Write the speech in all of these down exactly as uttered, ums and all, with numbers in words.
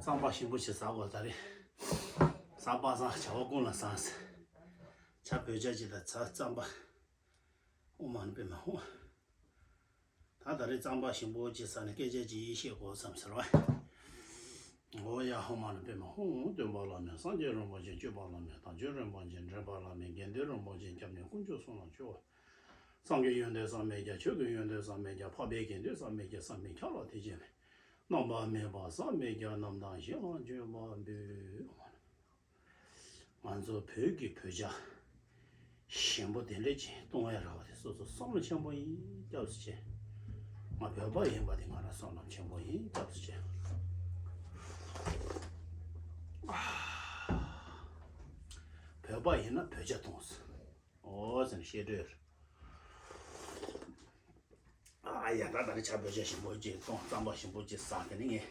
རྩམ་པ་ཞིམ་པོ་ཞིག་ཟ་དགོས་ད་རེད། ཟ་པ་བཟང་བྱ་བ་ཀུན་ལ་བཟང་ཟེར། བྱ་བོད་ཇ་ཅིག་དང་ཚ་རྩམ་པ། ཨོཾ་མ་ཎི་པདྨེ་ཧཱུྃ། ད་ད་རེས་རྩམ་པ་ཞིམ་པོ་ཅིག་ཟ་ནས་སྐད་ཆ་ཅིག་བཤད་དགོས་བསམ་ཟེར་བ། ཨོ་ཡ་ཧོ་མ་ན་པདྨ་ཧོ། སྟོན་པ་བླ་མེད་སངས་རྒྱས་རིན་པོ་ཆེ། སྤྱོད་པ་བླ་མེད་དལ་འབྱོར་རིན་པོ་ཆེ། འདྲེན་པ་བླ་མེད་དགེ་འདུན་རིན་པོ་ཆེ། སྐྱབས་གནས་དཀོན་མཆོག་གསུམ་ལ་མཆོད་པ། སངས་རྒྱས་ཡོན་ཏན་བསམ་མེད་རྒྱལ། ཆོས་ཀྱི་ཡོན་ཏན་བསམ་མེད་རྒྱལ། འཕགས་པའི་དགེ་འདུན་བསམ་མེད་རྒྱལ། བསམ་མེད་ཁྱབ་པ་དེ་བཞིན་གཤེགས། རྣམ་པར་སྨིན་པ་བསམ་མེད་རྒྱལ། རྣམས་དང་གཞན་ལ་མཆོད་པ་འབུལ། ང་ཚོ་བོད་ཀྱི་བོད་ཇ་ཞིམ་པོ་དེ་འདྲས་ཅིག་བཏུང་ཡ་རག་པ་དེ་སོ་སོ་བསམ་བློ་ཆེན་པོ་ཡིན། སྐྱབས་སུ་མཆི། ང་བོད་པ་ཡིན་པ་དེ་ང་རང་བསམ་བློ་ཆེན་པོ་ཡིན། སྐྱབས་སུ་མཆི། བོད་པ་ཡིན་ན་བོད་ཇ་བཏུང་ཟེར། ཨོ་ཟེར་ནས་བཤད་འདོད། ཨ་ཡ་ད་ད་ནི་ཇ་བོད་ཇ་ཞིམ་པོ་ཅིག་བཏུང་། རྩམ་པ་ཞིམ་པོ་ཅིག་ཟ། དེ་ནི་ངས་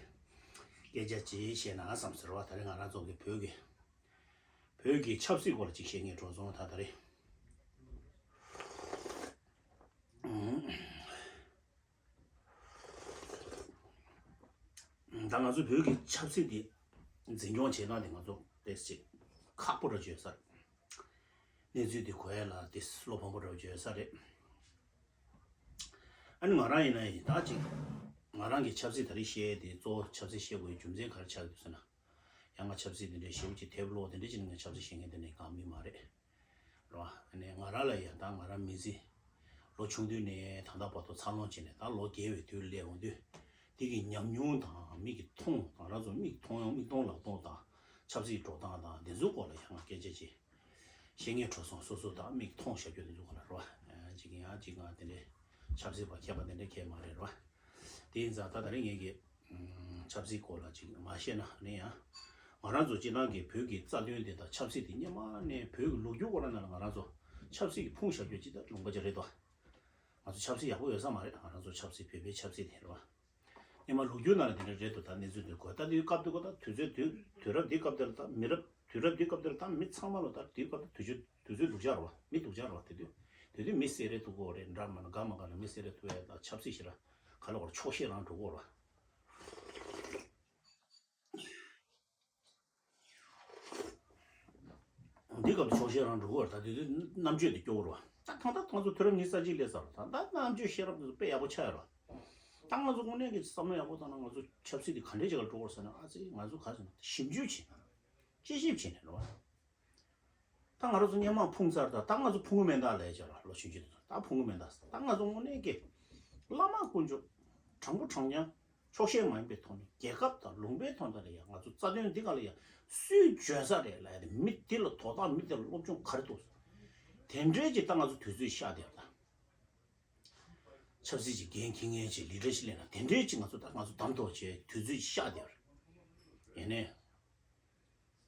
སྐད་ཆ་ཅིག་བཤད་ན་བསམ་ཟེར་བ། ད་རེས་ང་རང་ཚོ་གི་བོད་ཀྱི་བོད་ཀྱི་ཆབ་སྲིད་སྐོར་ལ་ཅིག་བཤད་ངེས་འགྲོ་སོང་། ད་ད་རེས། ད་ང་ཚོ་བོད་ཀྱི་ཆབ་སྲིད་འདི་འཛིན་སྐྱོང་བྱེད་སྟངས་དེ་ང་ཚོ་ཏོག་ཙམ་ཁག་པོ་ར་བརྗོད་ས་རེད། གནས་ཚུལ་འདི་གོ་ཡ་ལ་དེ་བློ་ཕམ་པོ་ར་བརྗོད་ས་རེད། ཨ་ནི་ང་རང་ཡིན་ན་ཡིན་ད་ཅིག་ང་རང་གི་ཆབ་སྲིད་ད་རེས་བཤད་དེ་གཙོ་བོ་ཆབ་སྲིད་བཤད་དགོས་རྒྱུ་མཚན་ག་རེ་ཆགས་ཀྱི་འདུག་ཟེར་ན། ཡང་ང་ཆབ་སྲིད་དེ་འདྲའི་ཞེ་པོ་ཅིག་དེབ་ཀློག་དེ་འདྲ་ཅིག་ནི་ང་ཆབ་སྲིད་བཤད་མཁན་དེ་འདྲའི་གང་མི་མ་རེད། རེད་བ། ཨ་ནི་ང་རང་ལ་ཡང་ད་ང་རང་མི་ཚེ་ལོ་ཆུང་དུས་ནས་ད་ལྟ་བར་དུ་འཚར་ལོངས་བྱས་ནས་ད་ལོ་བརྒྱད་པའི་དུས་སླེབས་འོང་དུས། དེ་གི་ཉམས་མྱོང་དང་མིག་གིས་མཐོང་། ང་རང་ཚོ་མིག་མཐོང་ཡོང་མིག་མཐོང་ལག་མཐོང་དང་ཆབ་སྲིད་འགྲོ་སྟངས་དང་དེ་ཚོའི་སྐོར་ལ་ཡང་ང་སྐད་ཆ་ཅིག་བཤད་ངེས་འགྲོ་སོང་། སོ་སོ་དང་མིག་མཐོང་བཞག་རྒྱུ་དེ་ཚོ་ག་ལ་རེད་བ། ཅིག་ཡང་ཅིག་ང་དེ་འདྲའི་ཆབ་སྲིད་པ་མཁས་པ་དེ་འདྲའི་མཁས་མ་རེད་རེད་བ། དེ་ཡིན་ཙང་ད་ད་རེས་ངེད་ཀྱི་ཆབ་སྲིད་སྐོར་ལ་ཅིག་མ་བཤད་ན་ནི་ཡང་། ང་རང་ཚོ་སྤྱི་བཏང་གི་བོད་ཀྱི་རྩ་དོན་དེ་དང་ཆབ་སྲིད་དེ་སྔོན་མ་ནས་བོད་ཀྱི་ལོ་རྒྱུས་སྐོར་ནང་ལ་ང་རང་ཚོ་ཆབ་སྲིད་ཀྱི་ཕུང་བཞག་རྒྱུ་ཅིག་ད་ལུང་པ་ཅིག་རེད་དོ། ང་ཚོ་ཆབ་སྲིད་ཡག་པོ་ཡོད་ས་མ་རེད། ང་རང་ཚོ་ཆབ་སྲིད་བོད་པའི་ཆབ་སྲིད་དེ་རེད་བ། སྔོན་མ་ལོ་རྒྱུས་ནང་ལ་དེ་འདྲ་རེད་འདུག་ད་གནས་ཚུལ་འདི་གོ་ད་དུས་སྐབས་དུས་གོ་ད་དུས་ཚོད་དུས་དུས་རབས་འདི་སྐབས་དེ་ལ་ད་མི་རབས་དུས་རབས་འདི་སྐབས་དེ་ལ་ད་མི་ཚང་མ་ལོ་ད་དུས་སྐབས་དུས་ཚོད་དུས་ཚོད་སྡུག་ཅག་རེད་བ། མི་སྡུག་ཅག་རེད་བ། དེ་དུས་དེ་དུས་མི་སེ་རེ་ཐུག་གོ་རེད་འདྲ་མ་ན་དགའ་མ་དགའ་ལ་མི་སེ་རེ་ཐུག་ཡ་ད་ཆབ་སྲིད་ཞིག་ལ་ག་ལ་བར་ཆོག་ཤེས་རང་འགྲོ་གོ་རེད་བ། འདི་སྐབས་དུ་ཆོག་ཤེས་རང་འགྲོ་གོ་རེད། ད་དེ་དུས་རྣམ་དཔྱོད་དེ་སྐྱོ་བོ་རེད་བ། ད་གང་ལྟར་ང་ཚོ་དུས་རབས་ཉི་ཤུ་རྩ་གཅིག་སླེབས་ཚར་བ་ད་ད་རྣམ་དཔྱོད་ཤེས་རབ་དེ་ཚོ་དཔེ་ཡག་པོ་ཆགས་ཡོད་རེད་བ། ད་ང་ཚོ་དངོས་གནས་ཀྱི་བསམ་བློ་ཡག་པོ་བཏང་ན་ང་ཚོ་ཆབ་སྲིད་དེ་ག་འདྲས་ཅིག་ལ་འགྲོ་གོ་རེད་ཟེར་ན། ཨ་ཙི་ང་ཚོ་ག་ཟེར་ན་ཞིབ་འཇུག་བྱེད་དཔྱད་ཞིབ་བྱས་ནས་རེད་བ། ད་ང་རང་ཚོ་སྔོན་མ་ཕུང་ཚར། ད་ད་ང་ཚོ་ཕུང་གི་མེད་ད་ལས་བྱ་ལ་ལོ་ཆུང་ཆུང་དེ་ཚོ་ད་ཕུང་གི་མེད་ད། ད་ང་ཚོ་དངོས་གནས་ཀྱི་བླ་མ་དཀོན་མཆོག་དྲང་པོ་དྲང་རྐྱང་ཆོག་ཤེས་མ་ཡིན་པའི་ཐོག་ནས་རྒྱལ་ཁབ་དང་ལུང་པའི་ཐོག་ནས་ལ་ཡང་ང་ཚོ་རྩ་དོན་འདི་ག་ལ་ཡང་སུས་འཇོན་ས་རེད་ལ་ཡ་དེ་མི་དེ་ལ་དོ་བདག་མི་དེ་ལ་སློབ་སྦྱོང་ག་རེ་འདུག་དེ་འདྲའི་ཅིག་ད་ང་ཚོ་དུས་ཚོད་ཤག་དེ་ད་ཆབ་སྲིད་ཅིག་འགན་འཁྱེར་མཁན་ཅིག་ལི་ཌར་ཤིབ་ལེན་ན་དེ་འདྲའི་ཅིག་ང་ཚོ་ད་ང་ཚོ་གདམ་ཐོག་བྱས་དུས་ཚོད་ཤག་དེ་ཡིན་ནས།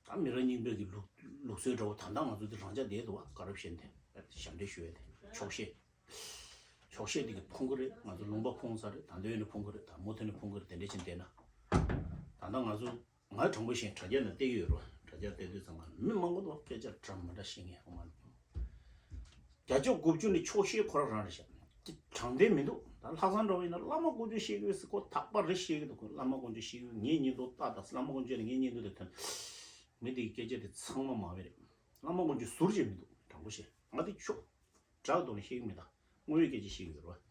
ད་མི་རབས་རྙིང་པའི་གི་ལུགས་ལུགས་སྲོལ་འདྲ་བོ་ད་ལྟ་ང་ཚོ་འདི་རང་ཅག་བསྡད་འདུག་བ། ཀ་རབ་ཤན་དེ་ཞབས་འདྲེན་ཞུ་ཡས་དེ་ཆོག་ཤེས། ཆོག་ཤེས་དེ་གི་ཕུང་གི་རེད། ང་ཚོ་ལུང་པ་ཕུང་ས་རེད། ད་འདོད་ནས་ཕུང་གི་རེད། ད་མུ་མཐུད་ནས་ཕུང་གི་རེད། དེ་འདྲས་ཕྱིན་བསྡད་ན། ད་ལྟ་ང་ཚོ་ང་དྲང་པོ་བཤད་དྲ་རྒྱ་ནང་བལྟས་ཀྱི་ཡོད་རེད་བ། དྲ་རྒྱ་བལྟས་དུས་ཚང་མ་མི་མང་པོ་འདུག་སྐད་ཆ་འདྲ་མི་འདྲ་བཤད་མཁན་ཧོ་མ་རེད། བརྒྱ་ཆ་དགུ་བཅུ་ནི་ཆོག་ཤེས་ཁོ་རང་རང་རེད་ཤག་དྲང་བདེན་མི་འདུག་ད་ལྷག་བསམ་འདྲ་བོ་ཡིན་ན་བླ་མ་དཀོན་མཆོག་བཤད་ཀྱི་ཡོད་ཟེར་ཁོ་དག་པ་རེ་བཤད་ཀྱི་འདུག་ཁོ་བླ་མ་དཀོན་མཆོག་བཤད་ཀྱི་ཡོད། ངའི་སྙིང་སྟོབས་ལྟ་དང་། བླ་མ་དཀོན་མཆོག་ལ་ངའི་སྙིང་སྟོབས་དེ་ཐོན། མི་དེ་གི་སྐད་ཆ་དེ་ཚང་མ་མ་བེ་རེད། བླ་མ་དཀོན་མཆོག་ཟུར་བྱེད་མི་འདུག་དྲང་པོ་བཤད། ང་དེ་ཆོག་དྲག་ཏུ་ནས་བཤད་ཀྱི་མེད། ད་དངོས་ཡོད་སྐད་ཆ་བཤད་ཀྱི་ཡོད་རེད་བ།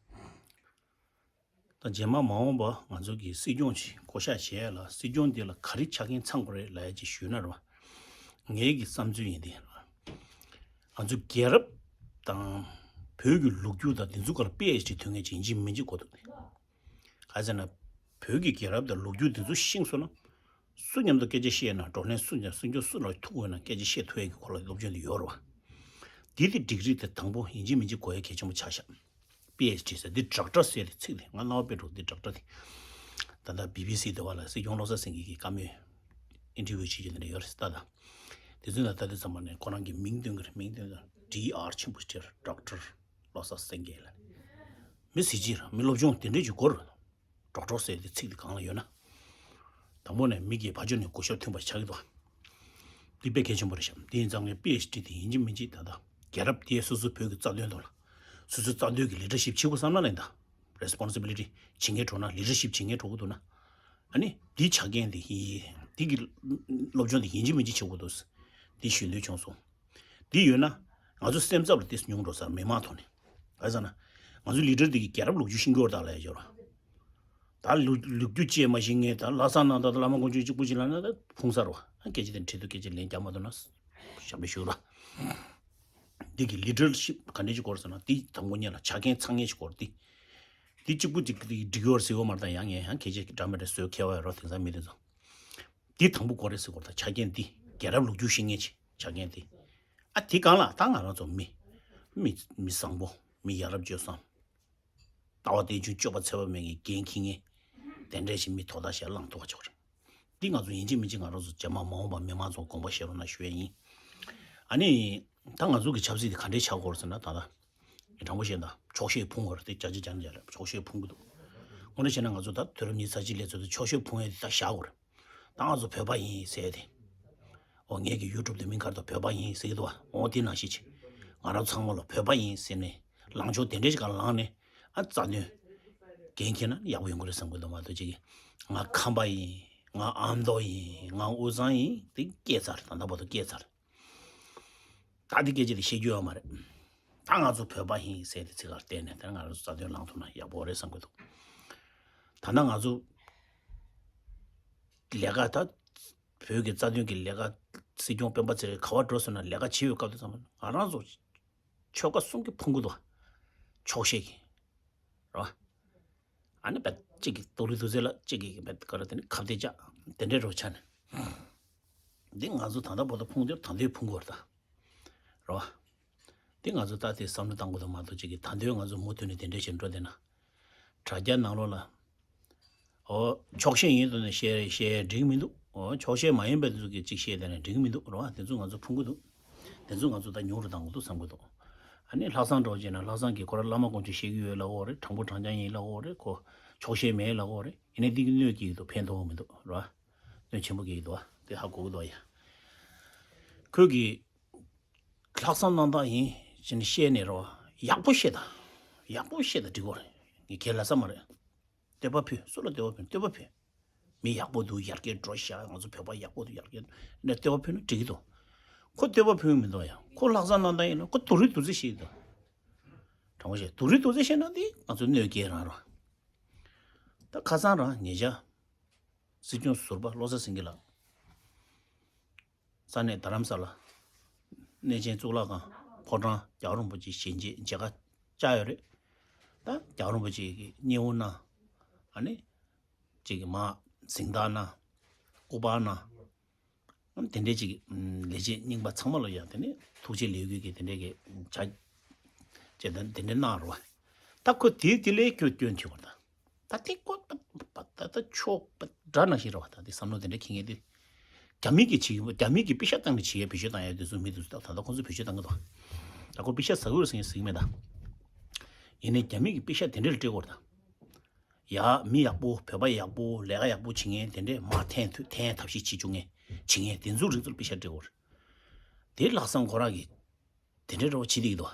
ད་རྗེས་མ་མ་འོངས་པ་ང་ཚོ་གི་སྲིད་སྐྱོང་ཅིག་བསྐོ་གཞག་བྱས་ལ་སྲིད་སྐྱོང་འདི་ལ་ག་རེ་ཆ་རྐྱེན་ཚང་དགོས་རེད་ལབ་ཡ་ཅིག་ཞུས་ན་རེད་བ། ངའི་གི་བསམ་ཚུལ་ཡིན་ཏེ། ང་ཚོ་རྒྱལ་རབས་དང་བོད་ཀྱི་ལོ་རྒྱུས་དང་འདི་ཚོ་སྒང་ལ་པི་ཨེཆ་ཌི་ཐོན་མཁན་ཅིག་ཡིན་གཅིག་མིན་གཅིག་དགོས་འདུག་ག་ཟེར་ན། བོད་ཀྱི་རྒྱལ་རབས་དང་ལོ་རྒྱུས་འདི་ཚོ་ཤེས་སོང་ན། སུ་མཉམ་དུ་སྐད་ཆ་བཤད་ན་བགྲོ་གླེང་སུ་མཉམ་སུ་མགྱོགས་སུ་ལ་ཐུག་དགོས་ན་སྐད་ཆ་བཤད་ཐུབ་ཡས་ཀྱི་ཁོ་ལ་སློབ་སྦྱོང་དེ་ཡོད་རེད་བ། འདི་དེ་ཌིག་རི་དེ་དང་པོ་ཡིན་གཅིག་མིན་གཅིག་དགོས་ཡ་གལ་ཆེན་པོ་ཆགས་ཤག་པི་ཨེཆ་ཌི་ཟེར་འདི་ཌོག་ཊར་ཟེར་ཏེ་ཚིག་དེ་ང་རྣ་བ་དཔེ་འགྲོ། འདི་ཌོག་ཊར་དེ་ད་ལྟ་བི་བི་སི་དེ་བ་ལ་སྲིད་སྐྱོང་བློ་བཟང་སེང་གེ་གི་བཀའ་མོལ་ཨིན་ཊར་བིའུ་བྱེད་རྒྱུ་དེ་འདྲ་ཡོད་རེད་ད། ད་དེ་ཚོའི་ནང་ད་དེ་ཚང་མ་ནས་ཁོ་རང་གི་མིང་སྟོན་གི་རེད། མིང་སྟོན་ད་ཌི་ཨར་ཆེན་པོ་ཞིག་བྲིས་རེད། ཌོག་ཊར་བློ་བཟང་སེང་གེ་ལ། མི་གཟི་བརྗིད་རེད། མི་སློབ་སྦྱོང་དེ་འདྲས་ཅིག་དགོས་རེད། ཌོག་ཊར་ཟེར་དེ་ཚིག་དེ་གང་ལ་ཡོད་ན། དང་པོ་ནས་མི་སྒེར་ཕར་ཕྱོགས་ནས་གོ་ཤོབ་ཐོན་པ་ཆགས་ཀྱི་འདུག་འདི་དཔེ་གལ་ཆེན་པོ་རེད་ཤག་འདི་ཡིན་ཙང་ངས་པི་ཨེཆ་ཌི་དེ་ཡིན་གཅིག་མིན་གཅིག་ད་ལྟ་རྒྱལ་རབས་དེ་སོ་སོའི་བོད་ཀྱི་རྩ་དོན་ཐོག་ལ་སོ་སོའི་རྩ་དོན་གྱི་ལི་ཌར་ཤིབ་བྱེད་དགོས་བསམ་ན་ལན་ད་རེ་སི་པོན་སི་བི་ལི་ཊི་བྱེད་མཁན་འགྲོ་ན་ལི་ཌར་ཤིབ་བྱེད་མཁན་འགྲོ་གི་འདུག་ན། ཨ་ནི་འདི་ཆ་རྐྱེན་དེ་ཡིན། དེ་གི་སློབ་སྦྱོང་དེ་ཡིན་གཅིག་མིན་གཅིག་བྱེད་དགོས་འདུག་དེ་ཞུ་འདོད་བྱུང་སོང་། དེ་ཡོད་ན་ང་ཚོ་སེམས་འཚབ་ལ་དེ་ཉུང་འགྲོ་ས་རེད། མི་མང་ཐོག་ནས་ག་རེ་ཟེར་ན། ང་ཚོ་ལི་ཌར་དེ་གི་རྒྱལ་རབས་ལོ་རྒྱུས་ཤེས་ཀྱི་ཡོད་རེད། ད་ལ་ཡ་ཡོད་ར། ད་ལོ་ལོ་རྒྱུས་བཅས་མ་ཤེས་མཁན། ད་ལྷག་བསམ་རྣམ་དག་དང་བླ་མ་དཀོན་མཆོག་གཅིག་པུ་ཅིག་ལབ་ན་ད་ཕུང་ས་རེད་བ། སྐད་ཆ་དེ་འཁྲིལ་དུས་སྐད་ཆ་ལན་རྒྱག་མ་ཐུབ་ན་ཞབས་འདྲེན་ཞུ་ར། འདི་གི་ལི་ཌར་ཤིབ་ག་འདྲ་ཞིག་དགོས་ཟེར་ན། འདི་དང་པོ་ཉིད་ལ་ཆ་རྐྱེན་ཚང་ངེས་ཞིག་དགོས་རེད། འདི་འདི་གཅིག་པུ་ཅིག་འདི་འགྲིག་ཡོད་ཟེར་ཡོད་མ་རེད། ད་ཡང་ངས་ཡང་སྐད་ཆ་འདྲ་མི་འདྲ་བཟོས་ཁེལ་བ་ཡོད་རོགས། དེང་སང་མི་དེ་ཚོ་འདི་དང་པོ་དགོས་རེད་ཟེར་དགོས་རེད། ད་ཆ་རྐྱེན་འདི་རྒྱལ་རབས་ལོ་རྒྱུས་ཤེས་མཁན་ཅིག་ཆ་རྐྱེན་འདི། ཨ་འདི་སྒང་ལ་ད་ང་རང་ཚོ་མི་མི་མི་བཟང་པོ། མི་ཡ་རབས་སྤྱོད་བཟང་། ལྟ་བ་རྟེན་འབྱུང་སྤྱོད་པ་འཚེ་བ་མེད་མཁན་འགན་འཁྱེར་མཁན། དེ་འདྲས་ཞིག་མི་དོ་བདག་ཞིག་བླངས་ཐུབ་པ་ཆོག་རེད། འདི་ང་ཚོ་ཡིན་གཅིག་མིན་གཅིག་ང་རང་ཚོ་རྗེས་མ་མ་འོངས་པ་མི་མང་ཚོ་དགོངས་པ་བཞེས་རོགས་གནང་ཞུ་ཡས་ཡིན། ཨ་ནི། ད་ང་ཚོ་གི་ཆབ་སྲིད་དེ་ག་འདྲས་ཆགས་ཀྱི་ཡོད་རེད་ཟེར་ན། ད་ལྟ་དྲང་པོ་བཤད་ན་ཆོག་ཤེས་ཕུང་བ་རེད། དེ་བརྒྱ་ཆ་བརྒྱ་ནས་བརྒྱ་རེད། ཆོག་ཤེས་ཕུང་གི་འདུག་དངོས་གནས་བཤད་ན་ང་ཚོ་ད་དུས་རབས་ཉི་ཤུ་རྩ་གཅིག་སླེབས་ཚར་དུས་ཆོག་ཤེས་ཕུང་ཡས་དེ་ད་བཞག་དགོས་རེད། ད་ང་ཚོ་བོད་པ་ཡིན་ཟེར་ཏེ། འོ་ངེད་ཀྱི་ཡུ་ཊུབ་དེ་མིང་ག་རེ་འདུག་བོད་པ་ཡིན་ཟེར་གྱི་འདུག་བ། འོ་དེ་ནང་བཞིན་བྱེད། ང་རང་ཚང་མ་ལ་བོད་པ་ཡིན་ཟེར་ནས་ལངས་ཕྱོགས་དེ་འདྲས་ཞིག་ག་ལངས་ནས། ཨ་རྩ་དོན་འགན་འཁྱེར་ན་ཡག་པོ་ཡོང་གི་རེད་བསམ་གྱི་འདུག་མ་གཏོགས་ཅིག་གིས་ང་ཁམས་པ་ཡིན། ང་ཨ་མདོ་ཡིན། ང་དབུས་གཙང་ཡིན། དེ་སྐྱེས་ཚར། ད་ལྟ་བར་དུ་སྐྱེས་ཚར། ད་འདི་སྐད་ཆ་དེ་བཤད་རྒྱུ་ཡོད་མ་རེད། ད་ང་ཚོ་བོད་པ་ཡིན་ཟེར་ཏེ་ཚིག་ཁར་བལྟས་ནས་ད་ང་རང་ཚོ་རྩ་དོན་ལངས་ཐུབ་ན་ཡག་པོ་རེད་བསམ་གྱི་འདུག་ད་ལྟ་ང་ཚོ་ལས་ཀ་ད་བོད་ཀྱི་རྩ་དོན་གྱི་ལས་ཀ་སྲིད་སྐྱོང་སྤེན་པ་ཚེ་རིང་ག་པར་འགྲོ་སོང་ན་ལས་ཀ་བྱེད་ཡོད་སྐབས་དེ་ཚང་མ་ང་རང་ཚོ་ཆོལ་ཁ་གསུམ་གྱི་ཕུང་གི་འདུག་ཆོག་ཤེས་ཀྱི་རེད་བ། ཨ་ནི་བེད་གཅིག་གིས་དུག་རི་དུག་རྫས་ལ་གཅིག་གིས་བེད་ག་རེ་དེ་ནི་ཁ་གཏད་བཅག་དེ་འདྲའི་རོ་ཆ་ནས། འདི་ང་ཚོ་ད་ལྟ་བར་དུ་ཕུང་དེར་ད་འདོད་ཕུང་དགོས་རེད་ད། རེད་བ། འདི་ང་ཚོ་ད་དེ་བསམ་བློ་བཏང་དགོས་དང་མ་གཏོགས་གཅིག་གིས་ད་འདོད་ང་ཚོ་མུ་མཐུད་ནས་དེ་འདྲའི་བྱེད་འགྲོ་བསྡད་ན། དྲ་རྒྱ་ནང་ལོགས་ལ། ཨོ། ཆོག་ཤེས་ཡིན་འདུག་ནས་བཤད་བཤད་འགྲིག་མི་འདུག་ཨོ། ཆོག་ཤེས་མ་ཡིན་པའི་དེ་ཚོ་གིས་གཅིག་བཤད་བསྡད་ན་འགྲིག་མི་འདུག་རེད་བ། དེ་ཚོ་ང་ཚོ་ཕུང་གི་འདུག་དེ་ཚོ་ང་ཚོ་ད་ཉུང་རུ་བཏང་དགོས་འདུག་བསམ་གི་འདུག་ཨ་ནི་ལྷག་བསམ་འདྲ་བོ་བྱས་ན་ལྷག་བསམ་གྱིས་ཁོ་རང་བླ་མ་དཀོན་མཆོག་བཤད་ཀྱི་ཡོད་ལབ་ཀྱི་ཡོད་རེད། དྲང་པོ་དྲང་རྐྱང་ཡིན་ལབ་ཀྱི་ཡོད་རེད། ཁོ་ཆོག་ཤེས་མེད་ལབ་ཀྱི་ཡོད་རེད། ཡིན་ནའི་འདི་གིས་གནོད་སྐྱེལ་གྱི་འདུག་ཕན་ཐོགས་མི་འདུག་རེད་བ། གནོད་ཆེན་པོ་སྐྱེལ་གྱི་འདུག་བ། དེ་ཧ་གོ་གི་འདུག་ཡ། ཁོས་ཀྱིས་ལྷག་བསམ་རྣམ་དག་ཡིན་ཅེས་ནས་བཤད་ནས་རེད་བ། ཡག་པོ་བཤད་དང་། ཡག་པོ་བཤད་དང་འགྲིག་གི་རེད། ངས་ཁས་ལེན་ས་མ་རེད། བསྟོད་པ་ཕུལ། སུ་ལ་བསྟོད་པ་ཕུལ། བསྟོད་པ་ཕུལ། མི་ཡག་པོ་འདུག་ཡར་རྒྱས་འགྲོ་ཤག་ང་ཚོ་བོད་པ་ཡག་པོ་འདུག་ཡར་རྒྱས་ནས་བསྟོད་པ་ཕུལ་ན་འགྲིག་གི་འདུག་ཁོ་བསྟོད་པ་ཕུལ་མི་འདུག་ཡ། ཁོ་ལྷག་བསམ་རྣམ་དག་ཡིན་ན་ཁོ་དུག་རི་དུག་རྫས་བཤད་ཀྱི་འདུག་དྲང་པོ་བཤད། དུག་རི་དུག་རྫས་བཤད་ན་འདི་ང་ཚོ་གནོད་སྐྱེལ་རང་རང་། ད་ཁ་སང་རང་ཉེ་ཆར་སྲིད་སྐྱོང་ཟུར་པ་བློ་བཟང་སེང་གེ་ལགས། ས་གནས་རྡ་རམ་ས་ལ་གནས་ཆེན་གཙུག་ལག་ཁང་ཕོ་བྲང་རྒྱལ་བ་རིན་པོ་ཆེ་ཞལ་མཇལ་མཇལ་ཁ་བཅར་ཡོད་རེད། ད་རྒྱལ་བ་རིན་པོ་ཆེ་གི་མཉེས་པོ་གནང་། ཨ་ནི་ཅིག་གི་མར་གཟེངས་རྟགས་གནང་། སྐུ་པར་གནང་། ཨ་ནི་དེ་འདྲའི་ཅིག་ལས་བྱེད་རྙིང་པ་ཚང་མ་ལ་ཡང་དེ་ནས་ཐུགས་རྗེ་ལེགས་འབུལ་གྱི་དེ་འདྲའི་གི་བྱ་བྱེད་དེ་འདྲ་གནང་རོགས། ད་ཁོ་དེའི་དེ་ལས་སྐྱོན་སྐྱོན་ཐེབས་པ་དང་། ད་ལྟའི་སྐོར་པ་པ་ད་ལྟ་ཆོག་པ་འདྲ་ནང་བཞིན་རེད་བ། ད་ལྟའི་བསམ་བློ་དེ་འདྲ་འཁྱེར་མཁན་དེ། རྒྱ་མི་གིས་བྱེད་ཀྱི་རྒྱ་མི་གིས་པེ་ཤ་བཏང་ནས་བྱེད་ཡས་བེད་སྤྱོད་བཏང་ཡས་དེ་ཚོ་མི་དེ་ཚོ་ད་ད་ལྟ་ཁོང་ཚོས་བེད་སྤྱོད་བཏང་གི་འདུག་ད་ཁོ་པེ་ཤ་ཟ་གི་རེད་ཟེར་མཁན་ཟེར་གི་མེད་ད། ཡིན་ནའི་རྒྱ་མི་གིས་པེ་ཤ་དེ་འདྲ་ལ་སྤྲད་ཀྱི་ཡོད་རེད་ད། ཡ་མི་ཡག་པོ་བོད་པ་ཡག་པོ་ལས་ཀ་ཡག་པོ་བྱེད་མཁན་དེ་འདྲས་མར་འཐེན་ཐུ་འཐེན་ཐབས་ཤེས་བྱེད་བཅུག་མཁན་བྱེད་མཁན་དེ་ཚོའི་རིགས་ཚོ་ལ་པེ་ཤ་སྤྲད་ཀྱི་ཡོད་རེད། དེ་ལྷག་བསམ་ཁོ་རང་གིས། དེ་འདྲའི་རོགས་བྱེད་དེ་ཡིན་དོ།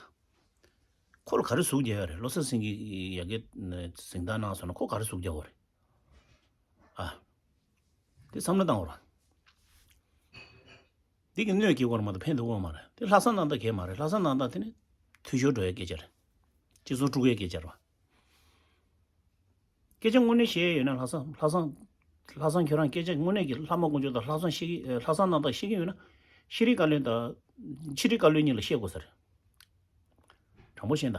ཁོ་ལ་ག་རེ་ཟུག་རྒྱག་ཡ་རེད། བློ་བཟང་སེང་གེ་ཡ་གི་གཟེངས་རྟགས་གནང་སོང་ན་ཁོ་ག་རེ་ཟུག་རྒྱག་དགོས་རེད། ཨ། དེ་བསམ་བློ་བཏང་དགོས་རེད། འདི་གི་གནོད་སྐྱེལ་དགོས་རེད་མ་གཏོགས་ཕན་ཐོགས་དགོས་མ་རེད། དེ་ལྷག་བསམ་རྣམ་དག་གས་མ་རེད། ལྷག་བསམ་རྣམ་དག་དེ་ནི་འཐུས་ཤོར་འགྲོ་ཡ་སྐད་ཆ་རེད། སྤྱི་ཚོགས་དཀྲུག་ཡ་སྐད་ཆ་རེད་བ། སྐད་ཆ་དངོས་གནས་བཤད་ཡོད་ན་ལྷག་བསམ་ལྷག་བསམ་ལྷག་བསམ་ཁྱོད་རང་སྐད་ཆ་དངོས་གནས་ཀྱི་ལྷ་མོ་དཀོན་མཆོག་དང་ལྷག་བསམ་བཤད་ཀྱི་ལྷག་བསམ་རྣམ་དག་བཤད་ཀྱི་ཡོད་ན་ཤེས་རིག་བཀའ་བློན་དང་ཕྱི་དྲིལ་བཀའ་བློན་གཉིས་ལ་བཤད་དགོས་ས་རེད། དྲང་པོ་བཤད་ན་ད།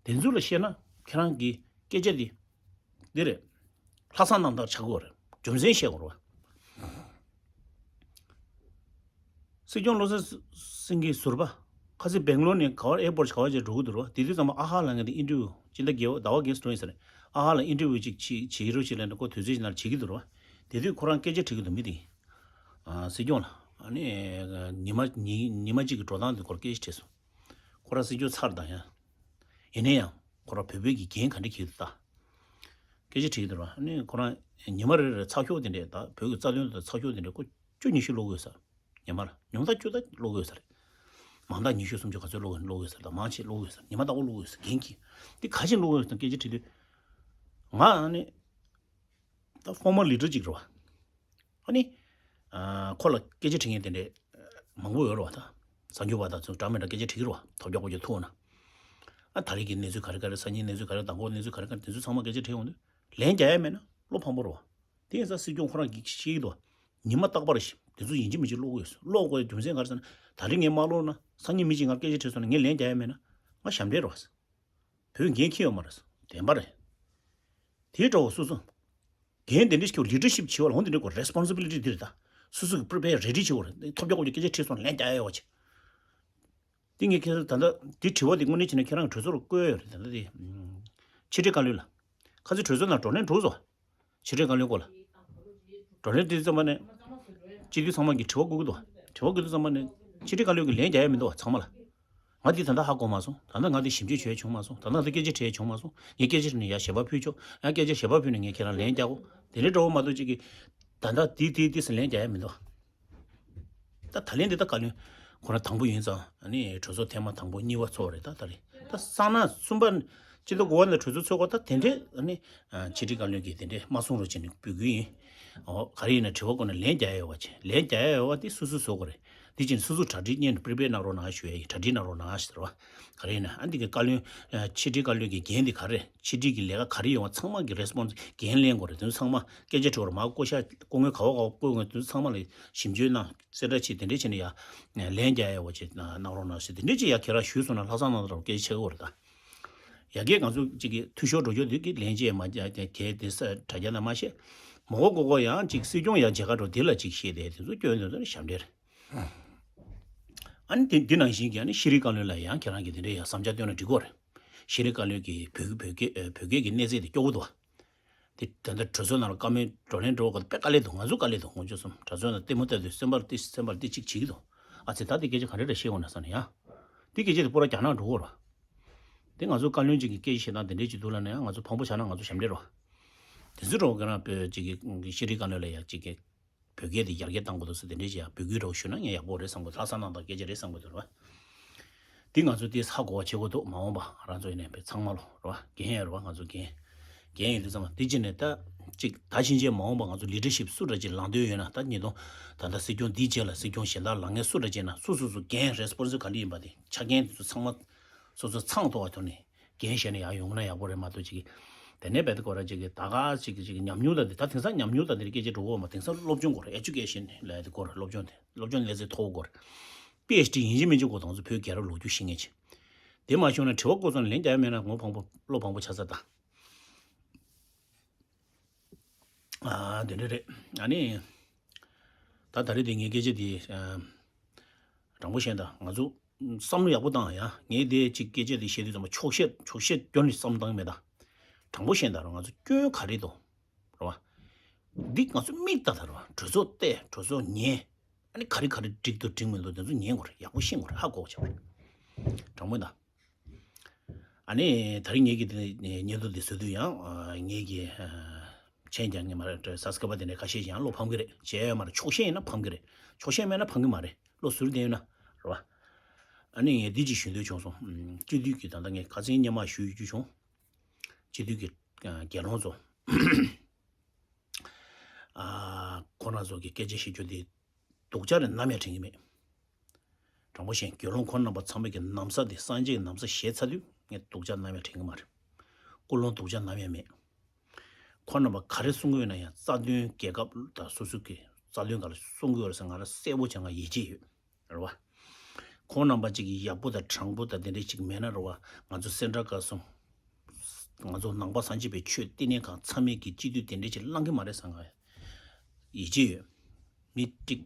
དེ་ཚོ་ལ་བཤད་ན་ཁྱེད་རང་གི་སྐད་ཆ་འདི་འདི་རེད། ལྷག་བསམ་རྣམ་དག་ཆགས་ཀྱི་ཡོད་རེད། རྒྱུ་མཚན་བཤད་དགོས་རེད་བ། སྲིད་སྐྱོང་བློ་བཟང་སེང་གེའི་ཟུར་པ། ཁ་སང་སྦེང་ལོར་ནས་ག་བར་ཨེར་པོར་ག་བར་ཅིག་འགྲོ་གི་འདུག་རོ། དེ་དུས་ཙམ་པ་ཨ་ཧ་ལབ་མཁན་དེ་ཨིན་ཊར་བིའུ་སྤྱི་ཟླ་བརྒྱད་པ་ཟླ་བ་བརྒྱད་ཙམ་འགྲོ་ཡིན་ས་རེད། ཨ་ཧ་ལ་ཨིན་ཊར་བིའུ་ཅིག་བྱེད་བྱེད་རོགས་བྱེད་ལབ་ནས་ཁོ་དུས་ཚོད་ཅིག་ནང་བྱེད་ཀྱི་འདུག་རོ། དེ་དུས་ཁོ་རང་སྐད་ཆ་དྲིས་ཀྱི་འདུག་མི་དེ། ཨ་སྲིད་སྐྱོང་ལ། ཨ་ནི་ཉི་མ་ཉི་ཉི་མ་གཅིག་གི་འགྲོ་སྟངས་དེ་སྐོར་སྐད་ཆ་དྲིས་སོང་། ཁོ་རང་སྲིད་སྐྱོང་ཚར་དང་ཡང་། ཡིན་ན་ཡང་ཁོ་རང་བོད་པའི་གི་འགན་ག་འདྲ་འཁྱེར་འདུག་ད། སྐད་ཆ་དྲིས་ཀྱི་འདུག་རོ། ཨ་ནི་ཁོ་རང་ཉི་མ་རེ་རེ་ཚགས་ཤོག་དེ་འདྲས་ད་བོད་ཀྱི་རྩ་དོན་དང་ཚགས་ཤོག་དེ་འདྲས་ཁོ་བཅུ་ཉི་ཤུ་ཀློག་གི་ཡོད་ས། ཉི་མ་ལ་ཉུང་མཐའ་བཅུ་ད་ཀློག་གི་ཡོད་ས་རེད། མང་མཐའ་ཉི་ཤུ་སུམ་ཅུ་ག་ཚོད་ཀློག་གི་ཀློག་གི་ཡོད་ས་རེད། ད་མང་ཆེ་ཀློག་གི་ཡོད་ས་རེད། ཉི་མ་ལྟ་བུ་ཀློག་གི་ཡོད་ས་རེད། འགན་འཁྱེར། འདི་ག་བཞིན་ཀློག་གི་ཡོད་ས་སྐད་ཆ་དྲིས་དུས། ང་ཨ་ནི། ད་former leader ཅིག་རེད་བ། ཨ་ནི། ཨ། ཁོ་ལ་སྐད་ཆ་དྲི་མཁན་དེ་འདྲས་མང་པོ་ཡོད་རེད་བ་ད། གསར་འགྱུར་བ་དང་ཚོ་འདྲ་མི་འདྲ་སྐད་ཆ་དྲི་གི་རེད་བ། ཐོབ་རྒྱག་པོ་ཅིག་ཐུག་ན། ཨ། ད་རེས་ཀྱི་གནས་ཚུལ་ག་རེ་ག་རེ། སང་ཉིན་གནས་ཚུལ་ག་རེ། ཟླ་འགོར་གནས་ཚུལ་ག་རེ་ག་རེ། དེ་ཚོ་ཚང་མ་སྐད་ཆ་དྲི་ཡོང་དུས་ལན་རྒྱག་ཡ་མེད་ན་བློ་ཕམ་པོ་རེད་བ། དེ་ཡིན་ཙང་སྲིད་སྐྱོང་ཁོ་རང་གིས་ཤེས་ཀྱི་འདུག། ཉི་མ་རྟག་པར་ཞིག་དེ་ཚོ་ཡིན་གཅིག་མིན་གཅིག་ཀློག་གི་ཡོད། ཀློག་དགོས་རྒྱུ་མཚན་ག་རེ་ཟེར་ན། ད་རེས་ངས་མ་ཀློག་ན་སང་ཉིན་མི་གཅིག་ངར་སྐད་ཆ་དྲིས་སོང་ན་ངས་ལན་རྒྱག་ཡ་མེད་ན་ང་ཞབས་འདྲེན་རེད་བ། བོད་འགན་འཁྱེར་ཡོད་མ་རེད། བདེན་པ་རེད། དེའི་འདྲ་བོ་སོ་སོ། འགན་དེ་འདྲ་ཞིག་leadership བྱེད་པ་ལ་འོང་དེ་འདྲ་གོ་responsibility འདི་རེད་ད། སོ་སོ་གི་prepare ready བྱེད་དགོས་རེད། ཐོབ་རྒྱག་དགོས་ཀྱི་སྐད་ཆ་དྲིས་སོང་ལན་རྒྱག་ཡ་ཡོད་བ་ཆེ། དེ་ངས་ཁྱེད་ཚོ་ད་ལྟ་འདི་དྲི་བ་དེ་དངོས་གནས་བྱས་ན་ཁྱེད་རང་གྲོས་ཚོགས་ལ་བསྐོས་ཡོད་རེད། ད་ལྟ་དེ་ཕྱི་དྲིལ་བཀའ་བློན་ལ། ཁ་སང་གྲོས་ཚོགས་ནང་བགྲོ་གླེང་འགྲོ་སོང་། ཕྱི་དྲིལ་བཀའ་བློན་སྐོར་ལ། བགྲོ་གླེང་དེ་ཙམ་པ་ནས། སྤྱི་འཐུས་ཚང་མ་གིས་དྲི་བ་བཀོད་ཀྱི་འདུག། དྲི་བ་བཀོད་དུས་ཙམ་པ་ནས་ཕྱི་དྲིལ་བཀའ་བློན་གྱིས་ལན་རྒྱག་ཡ་མི་འདུག་བ་ཚང་མ་ལ། ང་དེ་ད་ལྟ་ཧ་གོ་མ་སོང་། ད་ལྟ་ང་དེ་ཞིབ་འཇུག་བྱས་བྱུང་མ་སོང་། ད་ལྟ་ང་དེ་སྐད་ཆ་དྲིས་བྱུང་མ་སོང་། ངས་སྐད་ཆ་དྲིས་ནས་ཡར་ཞལ་པར་ཕུལ་ཆོག། ཡང་སྐད་ཆ་ཞལ་པར་ཕུལ་ནས་ངས་ཁྱེད་རང་ལན་རྒྱག་གོ། དེ་འདྲའི་འདྲ་བོ་མ་གཏོགས་ཅིག་གིས་ད་ལྟ་དེ་དེ་དེ་ཟེར་ལན་རྒྱག་ཡ་མི་འདུག། ད་ད་ལན་འདི་ད་བཀའ་བློན་ཁོ་རང་དང་པོ་ཡིན་ཙང་། ཨ་ནི་གྲོས་ཚོགས་ཐེངས་མ་དང་པོ་གཉིས་པ་ཚོགས་རེད་ད། ད་རེད་ད། སང་ན་གསུམ་པ་སྤྱི་ཟླ་དགུ་པ་ནས་གྲོས་ཚོགས་ཚོགས་དགོས། ད་དེ་འདྲས་ཨ་ནི་ཕྱི་དྲིལ་བཀའ་བློན་གྱིས་དེ་འདྲས་མ་གསུང་རོགས་བྱས་ནས་འབོད་སྐུལ་ཡིན། འོ། ག་རེ་ཡིན་ན་དྲི་བ་བཀོད་ན་ལན་རྒྱག་ཡ་ཡོད་བ་བྱས། ལན་རྒྱག་ཡ་ཡོད་བ་དེ་སོ་སོས་བཟོ་དགོས་རེད། དེ་བྱས་ནས་སོ་སོས་གྲ་སྒྲིག་གཉེར་ནས་prepare གནང་རོགས་གནང་ཞུ་ཡ་ཡིན། གྲ་སྒྲིག་གནང་རོགས་གནང་ཞུ་ཟེར་བ། ག་རེ་ཡིན་ན་ཨ་འདི་གི་བཀའ་བློན། ཕྱི་དྲིལ་བཀའ་བློན་གྱི་འགན་དེ་ག་རེ་རེད། ཕྱི་དྲིལ་གྱི་ལས་ཀ་ག་རེ་ཡོང་བ་ཚང་མ་གི་response འགན་ལེན་དགོས་རེད། དེ་ཚོ་ཚང་མ་སྐད་ཆ་དྲི་བར་མ་བསྐོ་ཤ་བསྐོ་དངོས་ག་བ་ག་བ་བསྐོ་དངོས་དེ་ཚོ་ཚང་མ་ལ་ཞིབ་འཇུག་གནང་། གསལ་བསྒྲགས་བྱས་དེ་འདྲས་བྱས་ནས་ཡ། ལན་རྒྱག་ཡ་བ་བྱས་གནང་རོགས་གནང་ཞེས་དེ་འདྲས་ཅིག་ཡ་ཁྱེད་རང་ཞུས་སོང་ན་ལྷག་བསམ་གནང་དང་རོགས་སྐད་ཆ་ཆེ་བོ་རེད་ད། ཡ་གིས་ང་ཚོ་ཅིག་གི་འཐུས་ཤོར་འགྲོ་རྒྱུ་དེ་གི་ལན་ཅིག་མ་རྒྱག་དེ་དེ་ས་དྲ་རྒྱ་ནང་མ་བཤད། མ་གོ་གོ་གོ་ཡང་ཅིག་སྲིད་སྐྱོང་ཡང་མཇལ་ཁ་འགྲོ་དེ་ལ་ཅིག་བཤད་དེ་དེ་ཚོ་སྐྱོན་དེ་ཚོ་ཞབས་འདྲེན་རེད། ཨ་ནི་དེ་འདི་ནང་བཞིན་གྱི་ཨ་ནི་ཤེས་རིག་བཀའ་བློན་ལ་ཡང་ཁྱེད་རང་གིས་དེ་འདྲའི་ཡང་བསམ་འཆར་བཏོན་ན་འགྲིག་གོ་རེད། ཤེས་རིག་བཀའ་བློན་གྱིས་བོད་བོད་སྐད་བོད་སྐད་ཀྱི་གནས་ཚད་དེ་སྐྱོ་བོ་འདུག་བ། དེ་ད་ལྟ་གྲོས་ཚོགས་ནང་ལ་བཀའ་མོལ་བགྲོ་གླེང་འགྲོ་དགོས་དཔེ་དཀའ་ལས་འདུག། ང་ཚོ་དཀའ་ལས་འདུག། ངོ་ཅོག་གསུམ་གྲྭ་ཚོ་ནང་ལྟད་མོ་ལྟ་དུས་སེམས་པར་ཏི་སེམས་པར་ཏི་གཅིག་བྱེད་ཀྱི་འདུག། ཨ་ཙི་ད་དེ་སྐད་ཆ་ག་འདྲ་འདྲ་བཤད་དགོས་ན་བསམ་ནས་ཡང་། དེ་སྐད་ཆ་དེ་པོ་ར་རྒྱ་ནག་འགྲོ་དགོས་ར། དེ་ང་ཚོ་བཀའ་བློན་གཅིག་གི་སྐད་ཆ་བཤད་སྟངས་དེ་འདྲས་ཅིག་འདུག་ལབ་ན་ཡང་ང་ཚོ་ཕངས་པོ་ཆགས་ན་ང་ཚོ་ཞབས་འདྲེན་རོ། དེ་ཚོ་འགྲོ་གི་རང་བོད་ཅིག་གི་ཤེས་རིག་བཀའ་བློན་ལ་ཡང་ཅིག་གི་བོད་སྐད་དེ་ཡར་རྒྱས་གཏང་དགོས་འདུག་ཟེར་དེ་འདྲས་ཅིག་ཡང་འབོད་སྐུལ་རོགས་ཞུས་ན་ངས་ཡག་པོ་རེད་བསམ་གི་འདུག། ལྷག་བསམ་གནང་སྟངས་སྐད་ཆ་རེད་བསམ་གི་འདུག་ར། འདི་ང་ཚོ་འདི་ཧ་གོ་བ་བྱེད་དགོས་འདུག། མ་འོངས་པ་ང་རང་ཚོ་ཡིན་ནའི་བས་ཚང་མ་ལོ་རེད་བ། འགན་ཡོད་རེད་བ། ང་ཚོ་འགན་འགན་ཡོད་དུས་ཙམ་པ་འདི་ཅི་ནས་ད་ཅིག་ད་ཕྱིན་ཆད་མ་འོངས་པ་ང་ཚོ་ལི་ཌར་ཤིབ་སུ་འདྲ་ཅིག་ལངས་འདོད་ཡོད་ན། ད་ཉིས་སྟོང་ད་ལྟ་སྲིད་སྐྱོང་འདིའི་རྗེས་ལ་སྲིད་སྐྱོང་གཞན་དག་ལངས་མཁན་སུ་འདྲ་ཅིག་ན་སོ་སོ་སོ་འགན་responsible ག་འདྲ་ཡིན་པ་དེ་ཆ་རྐྱེན་དེ་ཚོ་ཚང་མ་སོ་སོ་ཚང་ཐོག་བ་ཐོག་ནས་འགན་བཞེས་ནས་ཡར་ཡོང་ན་ཡག་པོ་རེད་མ་གཏོགས་ཅིག་དེ་ནས་བས་དེ་སྐོར་ར་ཅིག་ད་ག་ཅིག་ཅིག་ཉམས་མྱོང་ད་དེ་ད་དེང་སང་ཉམས་མྱོང་ད་དེ་རིགས་སྐད་ཆ་འགྲོ་གོ་མ། དེང་སང་སློབ་སྦྱོང་དགོས་རེད། ཨེ་ཇུ་ཀེ་ཤན་ལབ་ཡ་དེ་དགོས་རེད། སློབ་སྦྱོང་དེ་སློབ་སྦྱོང་ལས་ཚད་མཐོ་པོ་དགོས་རེད། པི་ཨེཆ་ཌི་ཡིན་གཅིག་མིན་གཅིག་དགོས། དང་ཚོ་བོད་རྒྱལ་རབས་ལོ་རྒྱུས་ཤེས་མཁན་ཅིག། དེ་མ་བྱུང་ན་དྲི་བ་བཀོད་སོང་ན་ལན་རྒྱག་ཡ་མེད་ན་ངོ་ཕངས་པོ་བློ་ཕངས་པོ་ཆགས་ས་ད། ཨ་དེ་འདྲ་རེད། ཨ་ནི། ད་ད་རེས་དེ་ངའི་སྐད་ཆ་དེ་ཨ་དྲང་པོ་བཤད་ད་ང་ཚོ་བསམ་བློ་ཡག་པོ་བཏང་ཡ། ངས་དེ་གཅིག་སྐད་ཆ་དེ་བཤད་དུས་ཙམ་པ་ཆོག་ཤེས་ཆོག་ཤེས་སྐྱོན་ནས་བསམ་བློ་བཏང་གི་མེད་ད། དྲང་པོ་བཤད་ད་ར་ང་ཚོ་སྐྱོན་ག་རེ་འདུག་རེད་བ། འདི་ང་ཚོ་མིག་ལྟ་ད་རེད་བ། གྲོས་ཚོགས་བལྟས། གྲོས་ཚོགས་ཉན། ཨ་ནི་ག་རེ་ག་རེ་འགྲིག་འདུག་འགྲིག་མི་འདུག་དེ་ཚོ་ཉན་དགོས་རེད། ཡག་པོ་ཤེས་དགོས་རེད། ཧ་གོ་བྱ་བ་རེད། དྲང་པོ་ད། ཨ་ནི་ད་རིང་ངེད་ཀྱི་དེ་ནས་བརྙན་ཐུང་འདི་བཟོ་དུས་ཡང་ཨ་ངེད་ཀྱི་ཨ་མཆན་རྒྱག་མཁན་མ་རེད། སབ་སི་ཀ་རའིབ་དེ་འདྲ་ཁ་ཤས་ཀྱང་བློ་ཕམ་གི་རེད། བྱས་ཡོད་མ་རེད། ཆོག་ཤེས་ཡིན་ན་ཕམ་གི་རེད། ཆོག་ཤེས་མེད་ན་ཕམ་གི་མ་རེད། བློ་ཟུར་བསྡད་ཡོད་ན་རེད་བ། ཨ་ནི་ངས་འདི་ཅིག་ཞུ་འདོད་བྱུང་སོང་། སྤྱི་འཐུས་ཀྱི་ད་ལྟ་ངས་ཁ་སང་སྔོན་མ་ཞུ་རྒྱུ་བྱུང་། སྤྱི་འཐུས་ཀྱི་ཨ་རྒྱལ་བློན་ཚོ། ཨ་ཁོ་རང་ཚོ་གི་སྐད་ཆ་བཤད་རྒྱུ་འདི་སྡུག་ཅག་རེད། ནམ་ཡང་དྲན་གྱི་མེད། དྲང་པོ་བཤད། རྒྱལ་བློན་ཁོང་རྣམ་པ་ཚང་མས་ཀྱི་ན་བཟའ་དེ་སངས་རྒྱས་ཀྱི་ན་བཟའ་བཞེས་ཚར་དུས་ངས་སྡུག་ཅག་ནམ་ཡང་དྲན་གྱི་མ་རེད། ཀུན་སློང་སྡུག་ཅག་ནམ་ཡང་མེད། ཁོང་རྣམ་པ་ག་རེ་གསུང་གི་ཡོད་ན་ཡང་རྩ་དོན་རྒྱལ་ཁབ་དང་སོ་སོ་གི་རྩ་དོན་སྒང་ལ་གསུང་གི་ཡོད་རེད་ཟེར་ང་ལ་གསལ་པོ་བྱས་ང་ཡིད་ཆེས་ཡོད། རེད་བ། ཁོང་རྣམ་པ་གཅིག་གིས་ཡག་པོ་དང་དྲང་པོ་དང་དེ་འདྲ་ཞིག་མེད་ན་རེད་བ། ང་ཚོ་སེ་འབྲས་དགའ་གསུམ། ང་ཚོ་ནང་པ་སངས་རྒྱས་པའི་ཆོས་བསྟི་གནས་ཁང་ཚང་མས་ཀྱི་སྤྱི་འཐུས་དེ་འདྲ་ཞིག་བླང་གི་མ་རེད་བསམ་ང་ཡིད་ཆེས་ཡོད། མི་གཅིག་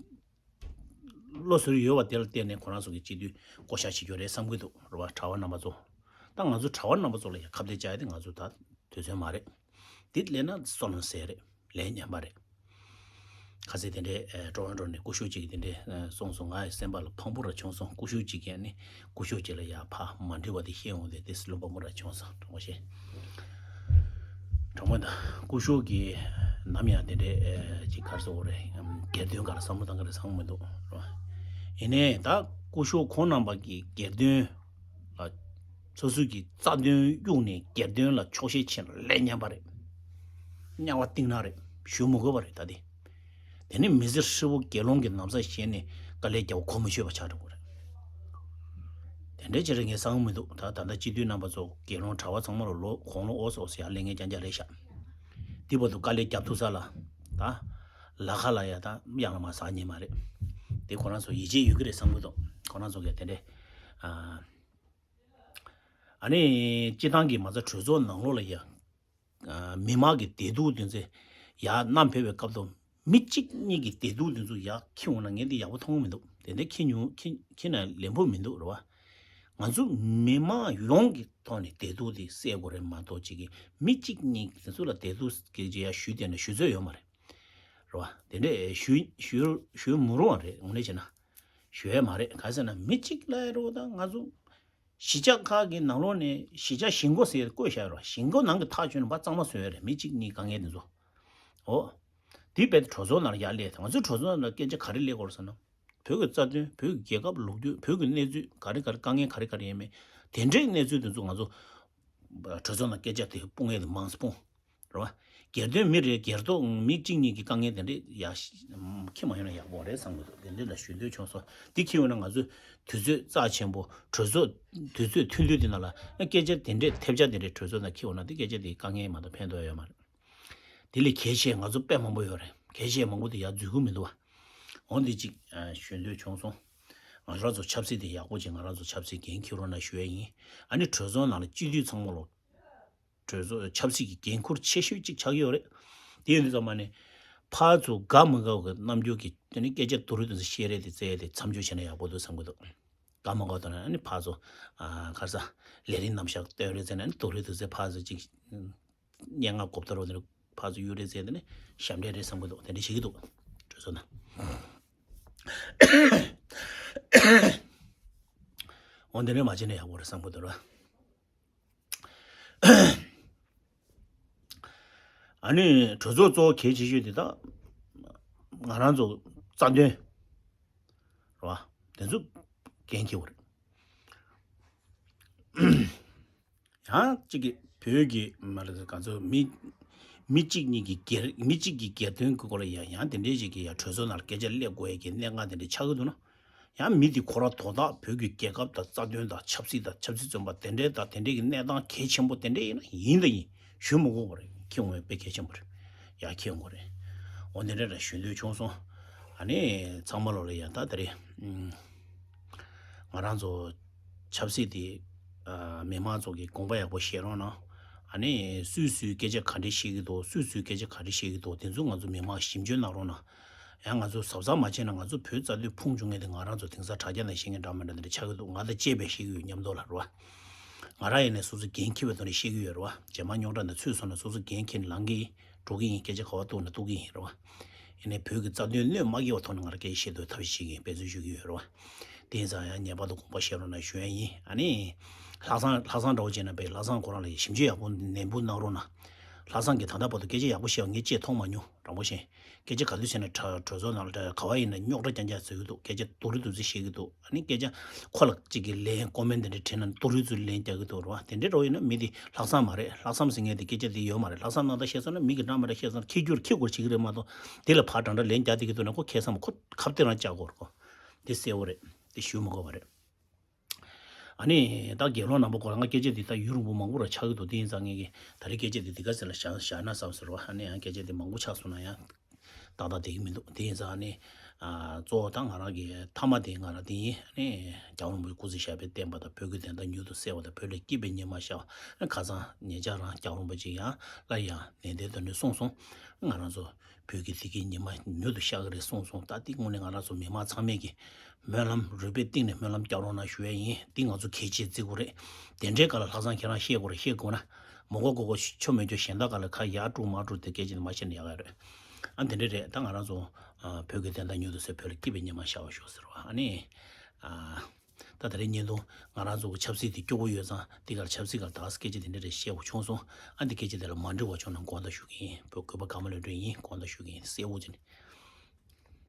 བློ་ཟུར་ཡོད་པ་དེ་ལ་བརྟེན་ནས་ཁོ་རང་ཚོ་གི་སྤྱི་འཐུས་བསྐོ་བཞག་བྱེད་རྒྱུ་རེད་བསམ་གྱི་འདུག་རེད་བ། གྲྭ་བ་རྣམ་པ་ཚོ། ད་ང་ཚོ་གྲྭ་བ་རྣམ་པ་ཚོ་ལ་ཡང་ཁ་གཏད་བཅག་ཡ་དེ་ང་ཚོ་ད་དུས་ཚོད་མ་རེད། འདི་སླེབས་ན་བསོད་ནམས་ཟད་རེད། ལས་ཉམས་པ་རེད། ཁ་སང་དེ་འདྲའི་ཨེ་ཀྲོ་ཨན་ཀྲོ་ནས་སྐུ་ཞབས་གཅིག་གིས་དེ་འདྲའི་ཨེ་གསུངས་སོང་། ང་ཡི་སེམས་པ་ལ་ཕངས་པོ་ར་བྱུང་སོང་། སྐུ་ཞབས་གཅིག་གིས་ནི་སྐུ་ཞབས་གཅིག་ལ་ཡ་ཕ་མ་འགྲིག་པ་དེ་བཤད་འོང་དུས་དེ་སྲིད་བློ་ཕངས་པོ་ར་བྱུང་སོང་། དྲང་པོ་བཤད། དྲང་པོ་ད་སྐུ་ཞབས་ཀྱིས་ནམ་ཡང་དེ་འདྲའི་ཨེ་ཅིག་ག་རེ་ཟེར་དགོས་རེད། སྒེར་དོན་སྒང་ལ་བསམ་བློ་བཏང་གི་རེད་བསམ་གྱི་མི་འདུག་རེད་བ། ཡིན་ནའི་ད་སྐུ་ཞབས་ཁོང་རྣམ་པ་གི་སྒེར་དོན་ལ་སོ་སོ་གི་རྩ་དོན་གཡུགས་ནས་སྒེར་དོན་ལ་འཁྱོག་བཤད་བྱས་ན་ལས་ཉམས་པ་རེད། དམྱལ་བ་གཏིང་ནག་རེད། ཞུ་མི་དགོས་པ་རེད་ད་དེ། དེ་ནི་མི་ཚེ་ཧྲིལ་པོ་དགེ་སློང་གི་ན་བཟའ་བཞེས་ནས་དཀའ་ལས་རྒྱག་པ་གོ་མི་ཆོད་པ་ཆགས་འགྲོ་གི་རེད། དེ་འདྲའི་ཅི་རེད་ངས་བསམ་གྱི་མི་འདུག་ད་ད་ལྟ་སྤྱི་འཐུས་རྣམ་པ་ཚོ་དགེ་སློང་གྲྭ་པ་ཚང་མ་ལ་ལོ་དགུང་ལོ་ཨོ་སོ་ཨོ་སོ་ཡར་སླེབས་མཁན་རྐྱང་རྐྱང་རེད་ཤག་དེ་བར་དུ་དཀའ་ལས་རྒྱབ་ཐུབ་ས་ལ་ད་ལ་ཁ་ལ་ཡ་ད་གཡང་ལ་མ་ཟ་ཉན་མ་རེད། དེ་ཁོ་རང་ཚོ་ཡིད་ཆེས་ཡོད་ཀྱི་རེད་བསམ་གྱི་འདུག་ཁོ་རང་ཚོ་གིས་དེ་འདྲའི་ཨ་ཨ་ནི་སྤྱི་བཏང་གི་མ་རྩ་གྲོས་ཚོགས་ནང་ལོགས་ལ་ཡ། མི་མང་གི་བདེ་སྡུག་དེ་ཚོ་ཡར་བསྣམས་ཕེབས་པའི་སྐབས་དུ་མི་གཅིག་གཉིས་ཀྱི་བདེ་སྡུག་དེ་ཚོ་ཡར་འཁྱེར་འོང་ན་ངས་འདི་ཡག་པོ་མཐོང་གི་མི་འདུག་དེ་འདྲ་འཁྱེར་མྱོང་འཁྱེར་འཁྱེར་ན་ལན་པོ་མི་འདུག་རེད་བ། ང་ཚོ་མི་མང་ཡོངས་ཀྱི་ཐོག་ནས་བདེ་སྡུག་དེ་སེལ་དགོས་རེད་མ་གཏོགས་ཅིག་གིས་མི་གཅིག་གཉིས་དེ་ཚོ་ལ་བདེ་སྡུག་སྐད་ཆ་ཡར་ཞུས་བསྡད་ན་ཞུ་ཚོད་ཡོད་མ་རེད། རེད་བ། དེ་འདྲ་ཞུ་ཞུ་ཞུ་མི་རུང་བ་རེད་དངོས་གནས་བྱས་ན། ཞུ་ཡས་མ་རེད་ག་ཟེར་ན་མི་གཅིག་ལ་ཡ་རེད་བ་ད་ང་ཚོ། གཞིས་ཆགས་ཁག་གི་ནང་ལོགས་ནས་གཞིས་ཆགས་གཞིས་འགོ་ཟེར་བཀོད་བཞག་ཡོད་རེད། གཞིས་འགོ་ནང་གི་ཐག་གཅོད་ནས་ཕར་གཙང་མ་བཟོས་ཡོད་རེད། མི་གཅིག་གཉིས་དཀའ་ངལ་འདི་ཚོ། འོ། དེ་རྦད་དེ་གྲོས་ཚོགས་ནང་ལ་ཡར་སླེབས་ང་ཚོའི་གྲོས་ཚོགས་ནང་ལ་སྐད་ཆ་ག་རེ་སླེབས་དགོས་རེད་ཟེར་ན། བོད་ཀྱི་རྩ་དོན་བོད་ཀྱི་རྒྱལ་ཁབ་ལུགས་མཐུན་བོད་ཀྱི་གནས་ཚུལ་ག་རེ་ག་རེ་དཀའ་ངལ་ག་རེ་ག་རེ་ཡིན་མིན་དེ་འདྲའི་གནས་ཚུལ་འདི་ཚོ་ང་ཚོ་གྲོས་ཚོགས་ནང་སྐད་ཆ་དེ་སྤུངས་ཡས་དེ་མང་སྤུངས། རེད་བ། སྒེར་དོན་མི་རེ་སྒེར་ཐོག་མི་གཅིག་གཉིས་ཀྱི་དཀའ་ངལ་དེ་འདྲ་ཡ་ཤ་འཁྱེར་མ་ཡོང་ན་ཡག་པོ་རེད་བསམ་གྱི་འདུག་དེ་འདྲ་ལ་ཞུ་འདོད་བྱུང་སོང་། འདི་འཁྱེར་ཡོང་ན་ང་ཚོའི་དུས་ཚོད་རྩ་ཆེན་པོ་གྲོས་ཚོགས་དུས་ཚོད་ཐུང་ཐུང་དེ་ནང་ལ་སྐད་ཆ་དེ་འདྲས་ཐེབས་ཆག་དེ་འདྲས་གྲོས་ཚོགས་ནང་འཁྱེར་ཡོང་ན་དེ་སྐད་ཆ་དེ་དཀའ་ངལ་མ་གཏོགས་ཕན་ཐོགས་ཡོད་མ་རེད། དེ་ལས་གལ་ཆེ་ང་ཚོ་དཔེ་མང་པོ་ཡོད་རེད། གལ་ཆེ་མང་པོ་དེ་ཡར་འཛུལ་གྱི་མི་འདུག་བ། འོ་འདི་གཅིག་ཞུ་འདོད་བྱུང་སོང་། ང་རང་ཚོ་ཆབ་སྲིད་དེ་ཡག་པོ་ཅིག་ང་རང་ཚོ་ཆབ་སྲིད་འགན་འཁྱེར་རོགས་གནང་ཞུ་ཡས་ཡིན། ཨ་ནི་གྲོས་ཚོགས་ནང་ལ་སྤྱི་འཐུས་ཚང་མ་ལོ། གྲོས་ཚོགས་ཆབ་སྲིད་ཀྱི་འགན་འཁུར་ཆེ་ཤོས་གཅིག་ཆགས་ཀྱི་ཡོད་རེད། དེ་ཡིན་དུས་ཙམ་པ་ནས་ཕར་ཚུར་དགའ་མི་དགའ་གི་རྣམ་འགྱུར་གྱི་དེ་ནི་སྐད་ཆ་དུ་རུ་དུ་བཤད་རེས་དེ་བཙལ་ཡས་དེ་མཚམས་འཇོག་བྱས་ན་ཡག་པོ་འདུག་བསམ་གྱི་འདུག་དགའ་མི་དགའ་དང་ནི་ཕར་ཚུར་ཨ་ག་རེ་ཟ་ལས་རིམ་རྣམ་གཞག་སྟོན་རེས་བཙལ་ན་ནི་དུ་རུ་དུ་བཙལ་ཕར་ཚུར་གཅིག་སྙན་ངག་གོ་བརྡ་རོགས་དེ་ཕར་ཚུར་གཡུག་རེས་བཙལ་དེ་ནི་ཞབས་འདྲེན་རེད་བསམ་གྱི་འདུག་དེ་འདྲ་བྱེད་ཀྱི་འདུག་གྲོས་ཚོགས་ནང་། འོ་འདི་འདྲ་མ་བྱས་ན་ཡག་པོ་རེད་བསམ་གྱི་འདུག་ར། ཨ་ནི་གྲོས་ཚོགས་གཙོ་བོ་གལ་ཆེ་ཤོས་དེ་དག་ང་རང་ཚོ་རྩ་དོན་རེད་བ། དེ་ཚོ་འགན་འཁྱེར་བ་རེད། ཡང་གཅིག་གི་བོད་ཀྱི་མ་རེད་ག་ཚོད་མི་མི་གཅིག་གཉིས་ཀྱི་སྒེར་མི་གཅིག་གི་སྒེར་དོན་གྱི་སྐོར་ལ་ཡང་ཡང་དེ་འདྲའི་ཞིག་གི་ཡང་གྲོས་ཚོགས་ནང་ལ་སྐད་ཆ་སླེབས་དགོས་ཡས་ཀྱི་གནད་འགག་དེ་འདྲ་ཆགས་ཀྱི་འདུག་ན། ཡང་མི་དེ་ཁོ་རང་དོ་བདག་བོད་ཀྱི་རྒྱལ་ཁབ་དང་རྩ་དོན་དང་ཆབ་སྲིད་དང་ཆབ་སྲིད་བཙོན་པ་དེ་འདྲའི་དང་དེ་འདྲའི་གི་གནས་སྟངས་གལ་ཆེན་པོ་དེ་འདྲའི་ཡིན་ན་ཡིན་དང་ཡིན་ཞུ་མི་དགོས་པ་རེད། ཁྱེད་ངོས་དཔེ་གལ་ཆེན་པོ་རེད། ཡ་ཁྱེད་ངོ་རེད། འོ་འདི་འདྲ་ར་ཞུ་འདོད་བྱུང་སོང་། ཨ་ནི་ཚང་མ་ལོ་ལ་ཡ་ད་ད་རེད། ང་རང་ཚོ་ཆབ་སྲིད་དེ་མི་མང་ཚོ་གི་དགོངས་པ་ཡག་པོ་བཞེས་རོགས་གནང་། ཨ་ནི་སུས་སུའི་སྐད་ཆ་ག་འདྲ་བཤད་ཀྱི་འདུག་སུས་སུའི་སྐད་ཆ་ག་འདྲ་བཤད་ཀྱི་འདུག་དེ་ཚོ་ང་ཚོ་མི་མང་ཞིབ་འཇུག་གནང་རོགས་གནང་། ཡང་ང་ཚོ་གཟབ་གཟབ་མ་བྱས་ན་ང་ཚོ་བོད་རྩ་དོན་ཕུང་བྱུང་ངེས་དེ་ང་རང་ཚོ་དེང་སང་དྲ་རྒྱ་ནང་བཤད་མཁན་འདྲ་མི་འདྲ་འདི་འདྲ་ཆགས་ཀྱི་འདུག་ང་དང་བཅས་པས་བཤད་ཀྱི་ཡོད་མཉམ་དུ་ལ་རེད་བ། ང་རང་ཡིན་ནས་སོ་སོ་འགན་འཁྱེར་བའི་ཐོག་ནས་བཤད་ཀྱི་ཡོད་རེད་བ། རྗེས་མ་རྙོག་དྲ་འདི་ཚུད་སོང་ན་སོ་སོ་འགན་འཁྱེར་ནས་ལངས་ཀྱི་ཡིན། འགྲོ་གི་ཡིན། སྐད་ཆ་ག་བ་གཏུགས་ན་གཏུགས་ཀྱི་ཡིན་རེད་བ། ཡིན་ནའི་བོད་ཀྱི་རྩ་དོན་གནོད་མ་སྐྱེལ་བའི་ཐོག་ནས་ང་རང་སྐད་ཆ་བཤད་དོན་ཐབས་ཤེས་བྱེད་ཀྱི་ཡིན་འབད་བརྩོན་ཞུ་གི་ཡོད་རེད་བ། དེ་ཡིན་ཙང་ཡང་ངེས་པར་དུ་དགོངས་པ་བཞེས་རོགས་གནང་ཞུ་ཡ་ཡིན། ཨ་ནི། ལྷག་བསམ་ལྷག་བསམ་འདྲ་བོ་བྱས་ན་བས་ལྷག་བསམ་ཁོ་རང་ལ་ཞིབ་འཇུག་ཡག་པོ་ནན་པོ་གནང་རོགས་གནང་། ལྷག་བསམ་གྱིས་ད་ལྟ་བར་དུ་སྐད་ཆ་ཡག་པོ་བཤད་པ་ངས་ཅིས་མཐོང་མ་མྱོང་རང་བོ་ཤེས། སྐད་ཆ་ག་དུས་བཤད་ན་གྲ་གྲོས་ཚོགས་ནང་ལ་ག་བ་ཡིན་ན་རྙོག་དྲ་རྐྱང་རྐྱང་བཟོ་གི་འདུག་སྐད་ཆ་རྡོ་རིང་རྡོ་རིང་བཤད་ཀྱི་འདུག་ཨ་ནི་སྐད་ཆ་ཁོ་ལ་གཅིག་གིས་ལན་ཀོ་མེན་དེ་འདྲ་བྲིས་ན་རྡོ་རིང་རྡོ་རིང་ལན་རྒྱག་གི་འདུག་རེད་བ། དེ་འདྲའི་འདྲ་བོ་ཡིན་ན་མི་དེ་ལྷག་བསམ་མ་རེད། ལྷག་བསམ་ཟེར་མཁན་དེ་སྐད་ཆ་དེ་ཡོད་མ་རེད། ལྷག་བསམ་རྣམ་དག་བཤད་སོང་ན་མི་གིས་འདྲ་མི་འདྲ་བཤད་སོང་ན་ཁྱི་རྒྱུར་ཁྱི་སྒོར་བྱེད་ཀྱི་རེད་མ་གཏོགས་དེ་ལ་ཕར་འདྲ་འདྲ་ལན་རྒྱག་བསྡད་ཀྱི་འདུག་ན་ཁོ་ཁ་སང་མ་ཁོ་ཁ་གཏད་རང་བཅག་དགོས་རེད་ཁོ། དེ་གསལ་བོ་རེད། དེ་ཞུ་མི་དགོས་པ་རེད། ཨ་ནི་ད་དགེ་སློང་རྣམ་པ་ཁོ་རང་ང་སྐད་ཆ་འདི་ད་ཡུན་རིང་པོ་མང་པོ་ར་ཆགས་ཀྱི་འདུག་དེ་ཡིན་ཙང་ངས་ཀྱི་ད་རེས་སྐད་ཆ་འདི་འདི་ག་ཚོད་ལ་བཞག་བཞག་ན་བསམ་ཟེར་བ། ཨ་ནི་ཡང་སྐད་ཆ་འདི་མང་པོ་ཆགས་སོང་ན་ཡང་ཏག་ཏག་བསྡད་ཀྱི་མི་འདུག་དེ་ཡིན་ཙང་ཨ་ནི་ཨ་གཙོ་བོ་ད་ང་རང་གི་མཐའ་མ་དེ་ང་རང་དེ་ཡིན། ཨ་ནི་རྒྱལ་བ་རིན་པོ་ཆེ་སྐུ་ཚེ་ཞབས་པད་བརྟན་པ་དང་བོད་ཀྱི་བདེན་མཐའ་མྱུར་དུ་གསལ་བ་དང་བོད་ལ་སྐྱིད་པའི་ཉི་མ་ཤར་བ། ཨ་ཁ་སང་ཉེ་ཆར་རང་རྒྱལ་བ་རིན་པོ་ཆེ་ཡང་སླར་ཡང་ནན་ཏན་དུ་ནས་གསུངས་སོང་། ང་རང་ཚོ་བོད་ཀྱི་བདེ་སྐྱིད་ཉི་མ་མྱུར་དུ་ཤར་གི་རེད་གསུངས་སོང་། ད་འདི་དངོས་གནས་ང་རང་ཚོ་མི་མང་ཚང་མས་ཀྱི་སྨོན་ལམ་རུས་པའི་གཏིང་ནས་སྨོན་ལམ་རྒྱག་རོགས་གནང་ཞུ་ཡས་ཡིན། འདི་ང་ཚོ་གལ་ཆེ་བརྩི་དགོས་རེད། དེ་འདྲའི་སྐབས་ལ་ལྷག་བསམ་ཁྱེད་རང་བཤད་དགོས་རེད། བཤད་དགོས་ན་མ་གོ་གོ་གོ་ཆོ་མེད་ཆོ་གཞན་དག་སྒང་ལ་ཁ་ཡར་དཀྲུག་མར་དཀྲུག་དེ་སྐད་ཆ་འདི་མ་བཤད་ན་ཡག་ག་རེད། ཨ་འདི་འདྲ་རེད། ད་ང་རང་ཚོ་ཨ་བོད་ཀྱི་བདེན་མཐའ་མྱུར་དུ་གསལ། བོད་ལ་སྐྱིད་པའི་ཉི་མ་ཤར་བ་ཤོག་ཟེར་བ། ཨ་ནི་ཨ། ད་ད་རེས་བརྙན་ཐུང་ང་རང་ཚོ་གི་ཆབ་སྲིད་དེ་སྐྱོ་པོ་ཡོད་ཙང་འདི་གར་ཆབ་སྲིད་གར་དག་སྐད་ཆ་དེ་འདྲ་རེ་བཤད་དགོས་བྱུང་སོང་། ཨ་འདི་སྐད་ཆ་དེ་ལ་མ་འགྲིག་པ་བྱུང་ན་དགོངས་དག་ཞུ་གི་ཡིན། བོད་གུས་པ་ཀརྨ་ལྷུན་གྲུབ་ཡིན། དགོངས་དག་ཞུ་གི་ཡིན། གསལ་བོ་བྱས་ནས་